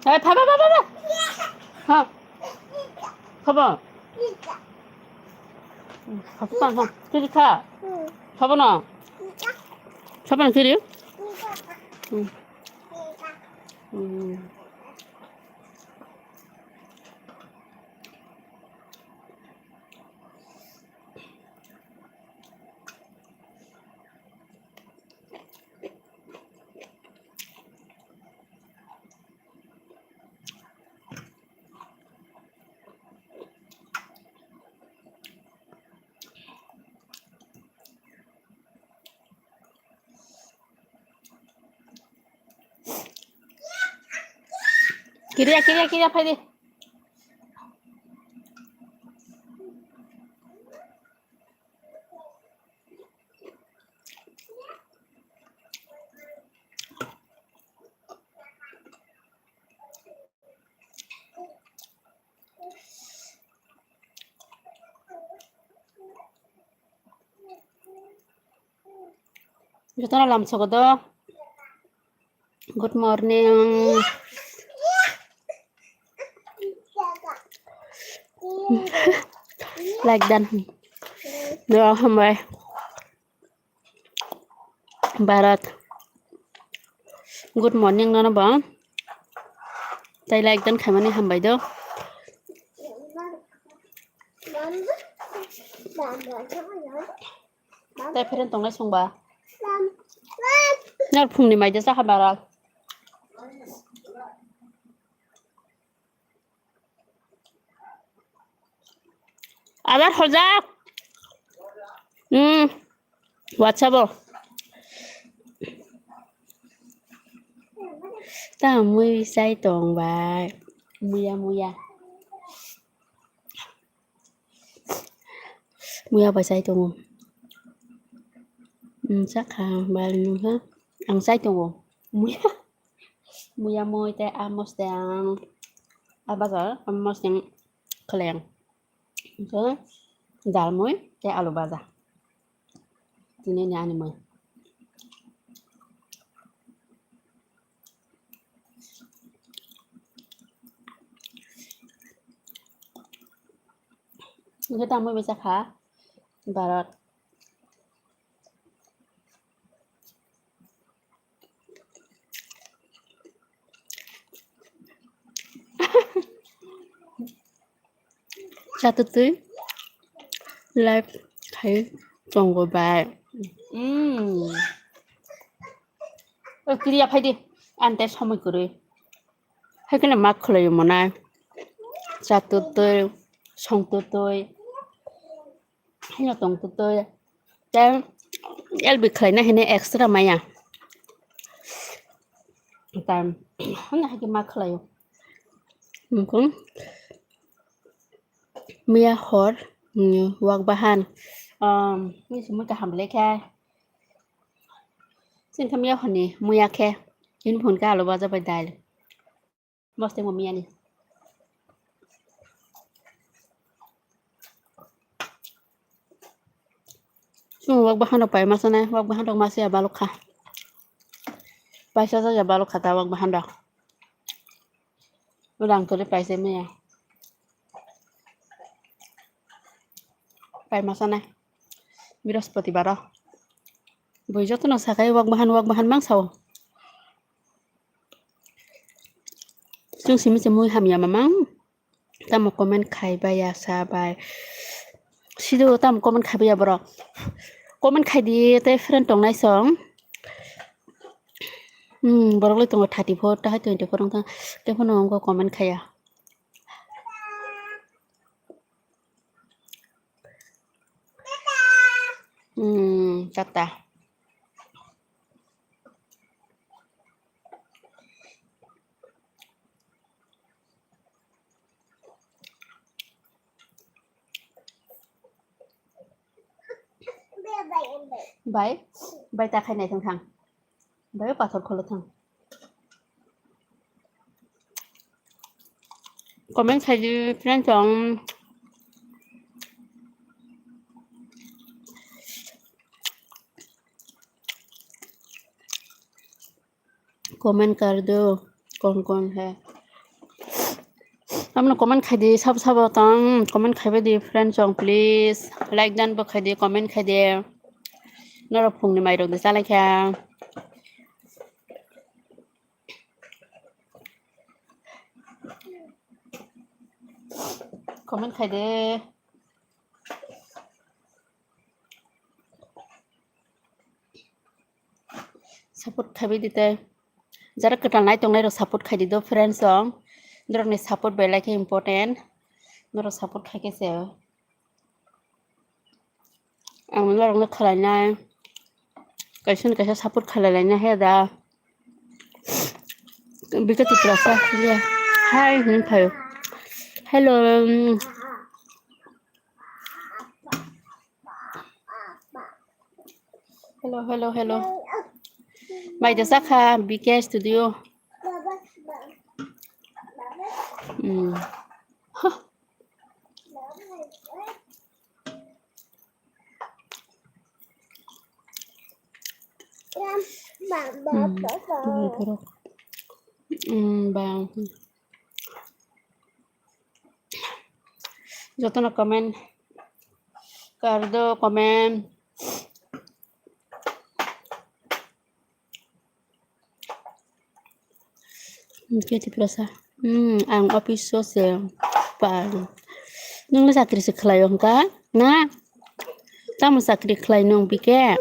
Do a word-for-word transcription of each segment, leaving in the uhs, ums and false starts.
Hai, pha, pha, pha, pha, pha. Ha. Pha, pha. Pha, pha, pha. Kiri kha. Pha, pha, no. Pha, pha, no, kiri. Hmm. Hmm. Kiriya, kiriya, kiriya, phai di. Jotono lam sogodo. Good morning. Like dan. No, hambai. Bharat. Good morning, nono bo. Tai like dan khaimani hambai do. Tai friend tongnai songba. Nor phungni maida sakha Bharat. Adar hojak. Hmm. WhatsApp o. Ta mui sai tong bai. Muya, muya. Muya bai sai tongo. Hmm, sakha bai nungha. Ang sai tongo. Muya. Muya mui tei amos tei ang. Abaga amos yang keleng. Hwnkhe dal mui tei alu baja. Tini ni ani mui. Hwnkhe tamo bai sakha Bharat. Chatutwi live khai tongo bai. Mm. O kiriya phai di, ante somoi kwrwi. Hai kheno ma khwlai mwnai. Chatutwi, songtutwi. Hino tong tutwi. Tei L B khlaina hine extra maya. Tei hwnna hai khe ma khlaio. Nukung. Miya hor, mm, wak bahan. Um, ni simi kaham lekha. Sini khe miya hor ni muya khe. Ini phun khe alu baja bai dal. Bos tei bo miyani. Chwng wak bahan rok pai masa nai, wak bahan rok masa ya balok kha. Paisa jak ya balok kha ta wak bahan rok. Rang kwrwi paisa maya. Pai masa nai. Brihospotibaro. Bui jotono sakai wak bahan, wak bahan mang sao. Chwng simi se mui hamya mamang. Tamo comment khai baya sa bai. Sido tamo comment khai baya borok. Comment khai di tei friend tongnai song. Hmm, borok le tongo thirty four, tahai twenty four wngkha. Tei phano wngkha comment khaya. Hmm, kata. Bai, bai ta khai nai thang thang. Bai pathor kholo thang. Comment khai di friend song. Comment kar do, kon kon hai. Tamno comment khai di, sabo sabo tong comment khai bai di friend song, please. Like dan bo khai di, comment khai di. Norok phungni mairok de chalai kha. Comment khai de. Support khai bai di tei. Jara kwtal nai tongnai rok support khai di do friends song. Norokni support belai khe important. Norok support khai khe se. Ang norokno khlai nai. Kaisa ni kaisa support khlai lai nai he da. Bika Tiprasa. Hi, hin phaio. Hello. Hello, hello, hello. Mai da sakha B K Studio. Hmm. Hmm, ba. Jotono comment kardo comment. Keti prasa. Hmm, ang office o se pa. Nung le chakri se khlai o hwnka na? Tamo chakri khlai nung bike?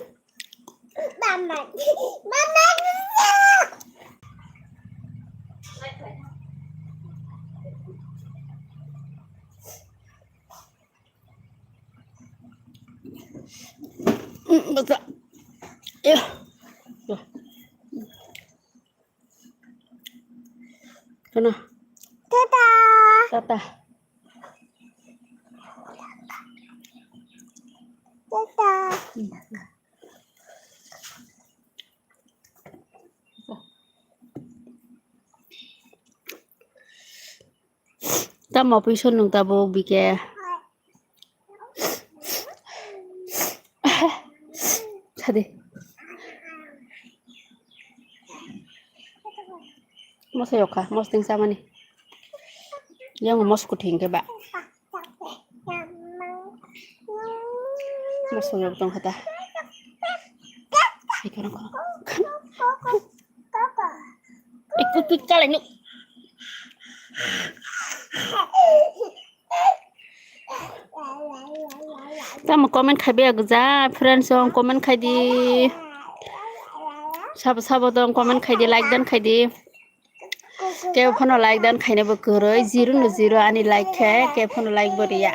Bata. Iyo. Kana? Tata. Tata. Tata. Tamo puiso nung tabuk bike. Sadi. Moso yokha, mosting samani. Yang mos kuthing ke ba. Mos yok tong kata. Hai kono kono. Ikut ikut kalai nuk. Tamo comment khai bia gja, friends song comment khai di. Sabo sabo dong comment khai di, like dan khai di. Kebo phano like dan khaina bo kwrwi, zero no zero ani like khe, kebo phano like bo riya.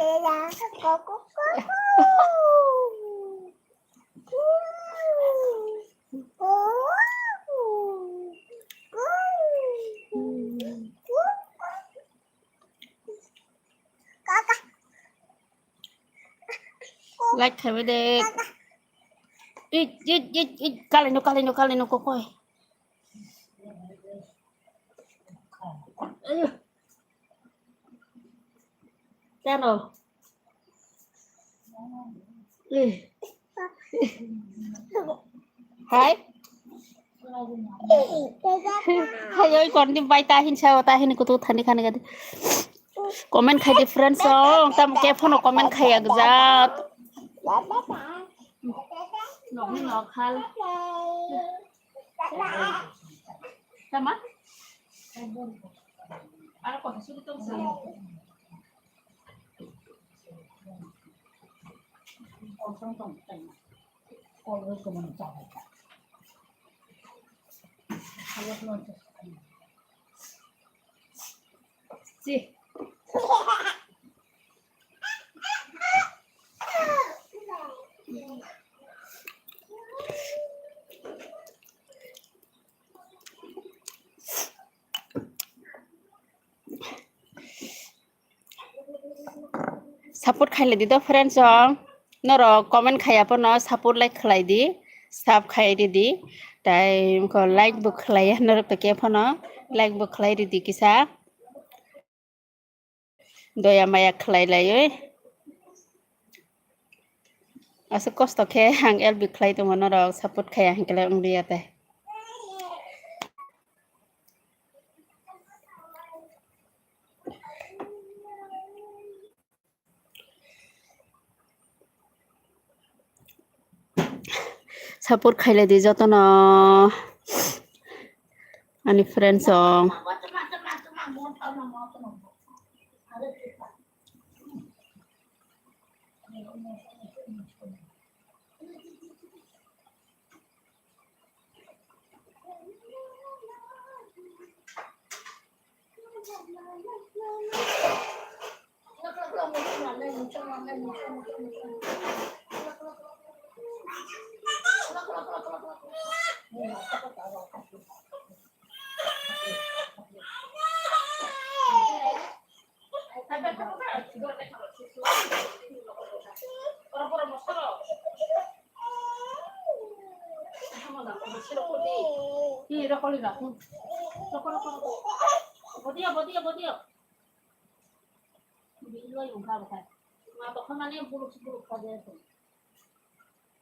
Like khai bai de. Ij, ij, ij, ij, kalai no, kalai no, kalai no, kokoi. Ayo. Chano. Eh. Hai. Hai, oi, kon di bai tahin sao, tahin kutu thani khani gadi. Comment khai di friends song, tam ke phone comment khai ya gja. Nok ni nok hal. Tama? Ano ko sugi tong sa. Si. Support khai lai di do friends song. Norok comment khaiya pono support like khlai di. Sub khai ridi. Tai ko like bo khlaiya norok to ke pono. Like bo khlai ridi kisa. Doya maya khlai laiwi. Aswk kosto khe ang L B khlai tongo, norok support khaiya hinkhe wng liya tei. Support khailai di jotono ani friends rok.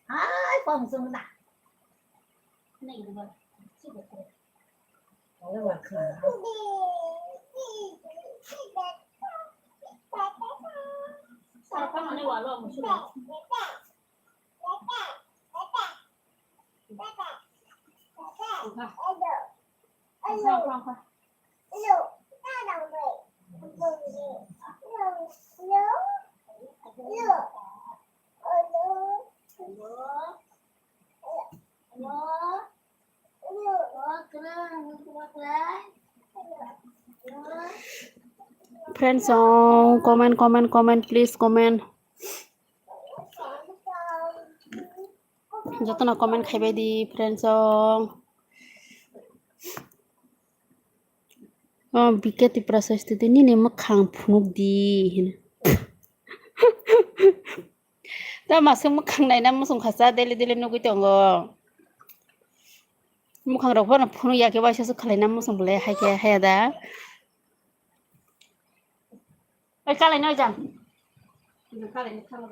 Hai, pom sung na. Nei, ba, si ba ko. Ore wa kha. Sa pa ne wa lo mu su. Sa pa pa. Friends, oh, comment, comment, comment, please comment. Jotono comment khaibai di, friends, oh. Oh, B K Tipra saistudi nini mwkhang phunuk di hino. Ta masuk mwkhang naina muchung khacha daily daily nugui tongo. Mwkhang rok phano phunuk ya khe waisa se khalaina muchung bole hai khe haya da. Oi kalai noi jam. Kalai ni khamo.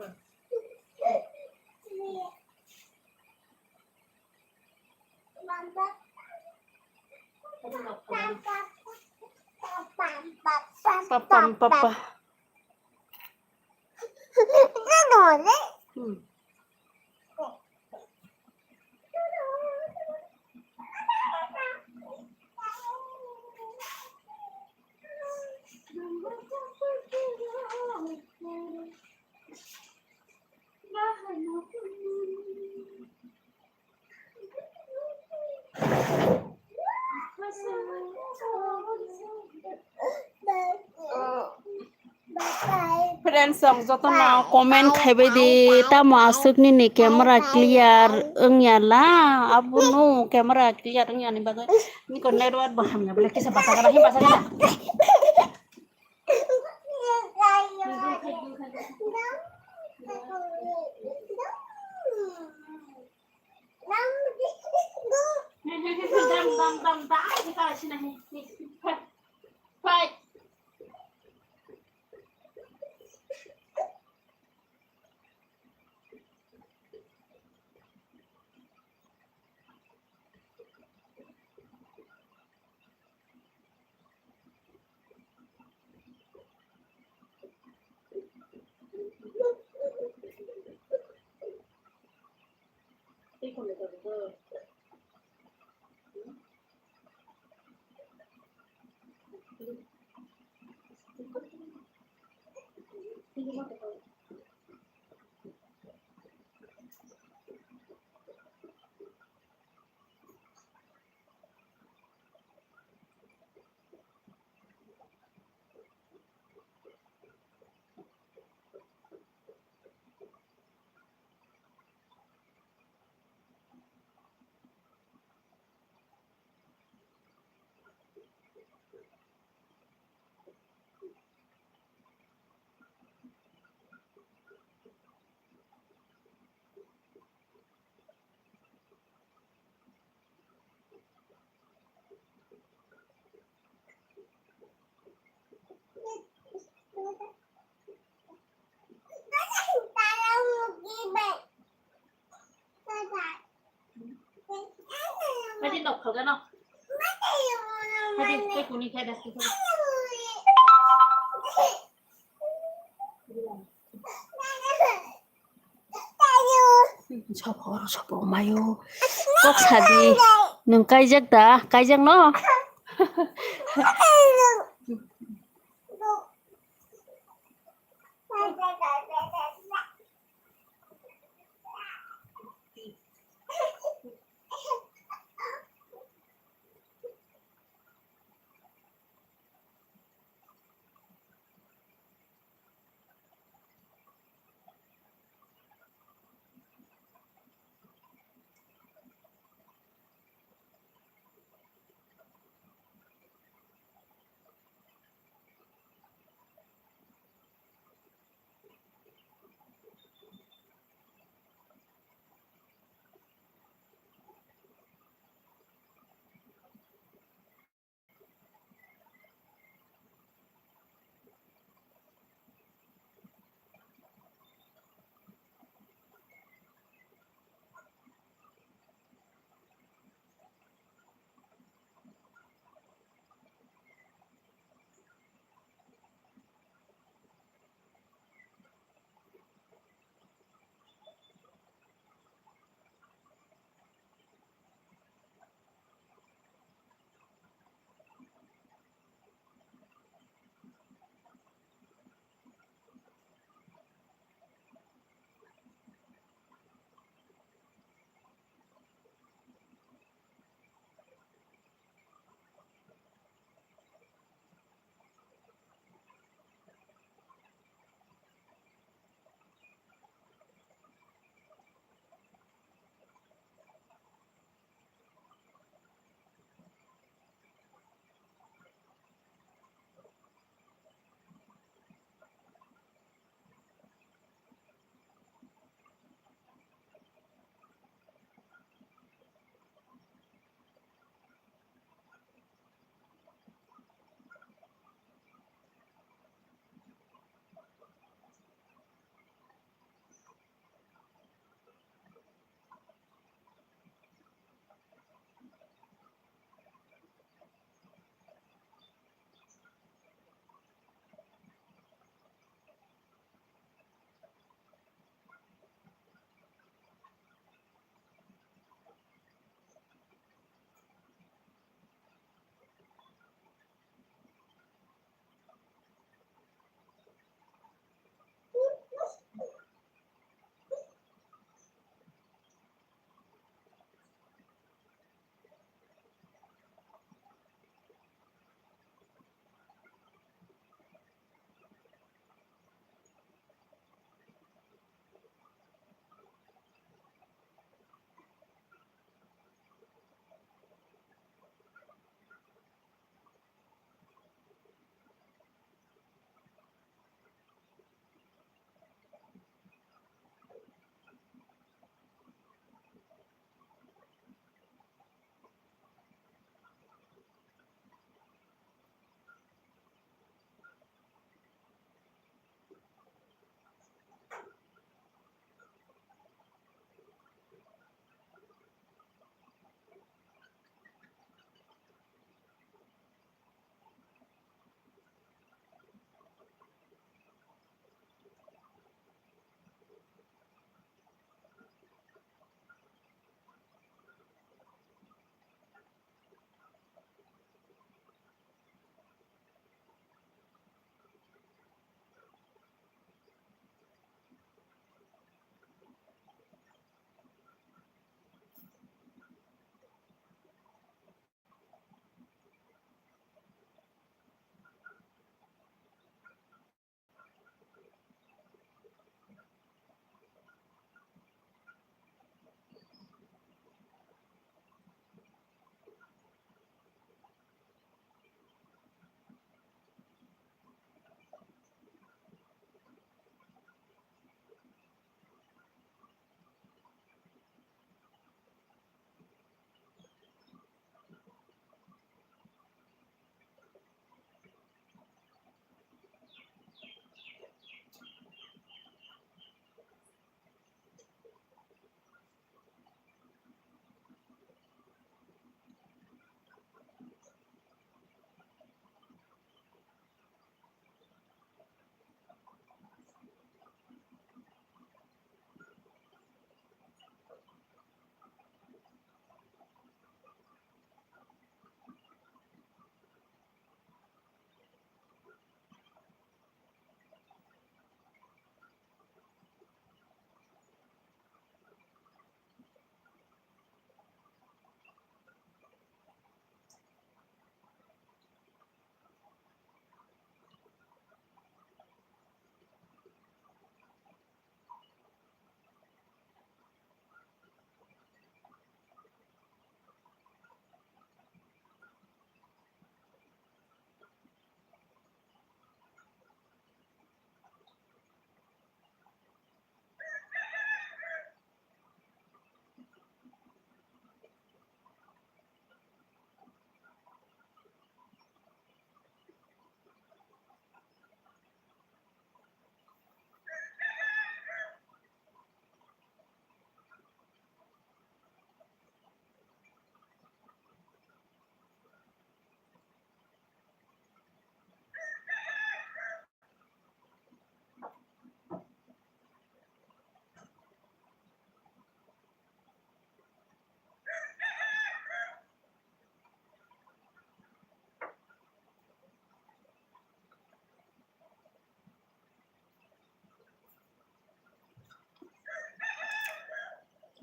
Papam papa. Hmm. Friends rok jotono comment khaibai di, tamo aswk nini camera clear wngya la, abono camera clear wngya ni bagwi niko network bo hamya bole kisa basa gana hi basa gana. Hadi nok khalga no. Hadi tei kuni khai das kisa. Sopo, sopo mayo. Kok sadi. Nung kaijak da? Kaijak no?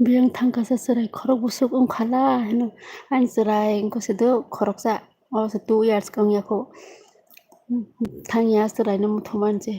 Biyang thangkasa chwrai khorok busuk wngkhala hino. Ani chwrai wngkha se do khoroksa. O se two years ka wngya kho. Thangya chwraino muthuma ani se.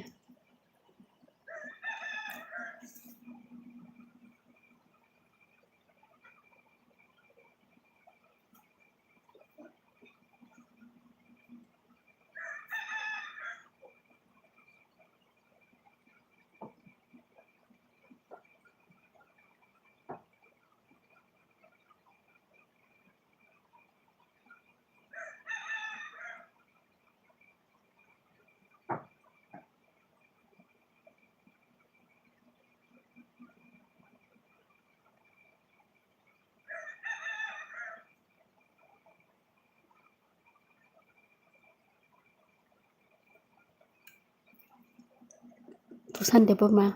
Tusan Debbarma,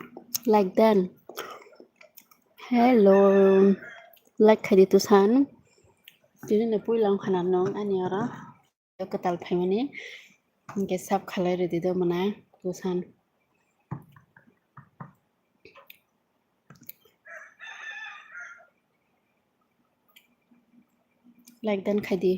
like dan. Hello, like khaidi Tusan. Tini no puila wngkha na nong ani oro. Kwtal phaimani. Hinkhe sub khalai rwdi do mwnai Tusan. Like dan khaidi.